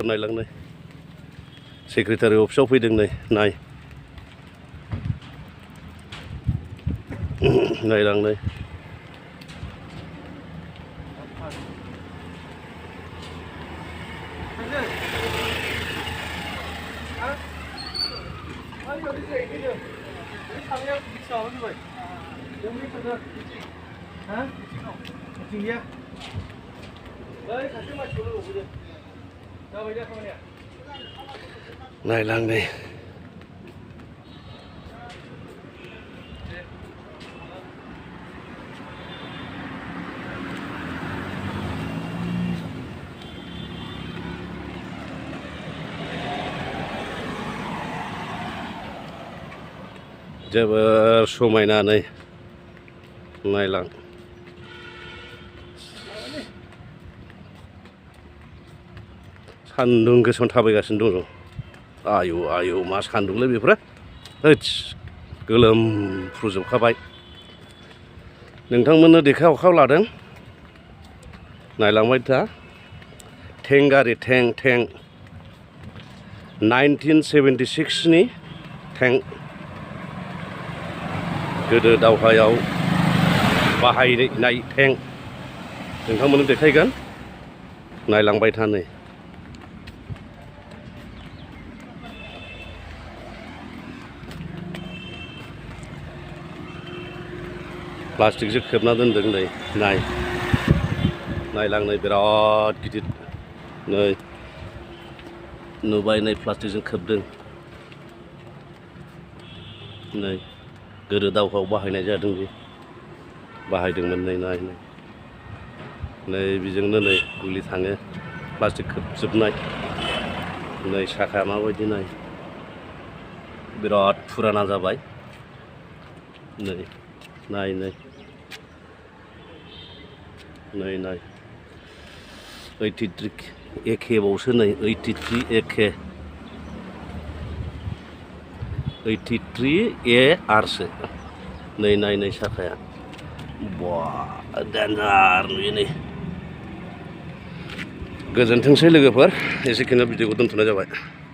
नायलांनाय secretary अफिसाव फैदों नै नाय नायलांनाय नायलांनाय जोबोर समायना नै नायलां सान्दुं गोसायाव थाबायगासिनो दं आयौ आयौ मा सान्दुंलै बेफोरो होत्स गोलोमफ्रुजोबखाबाय नोंथांमोननो देखा अखायाव लादों नायलांबाय था थें गारि थें 1976 नि थें गोदो दावहायाव बाहायनाय थें नोंथांमोननो देखायगोन नायलांबाय था नै प्लास्टिकजों खोबना दोनदों नै नायलांनाय बिराद गिदिर नै नुबाय नै प्लास्टिकजों खोबदों नै गोदो दावहायाव बाहायनाय जादों बे बाहायदोंमोन नै बेजोंनो नै गुलि थाङो प्लास्टिक खोबजोबनाय नै साखाया माबायदि बिराद फुराना जाबाय नाय 83 एखे बावसो नै 83 एखे 83 ए आरसो नाय साखाया बा डेन्जार नुयो नै गोजोनथोंसै लोगोफोर एसेखिनि भिडिअखौ दोनथ'नाय जाबाय।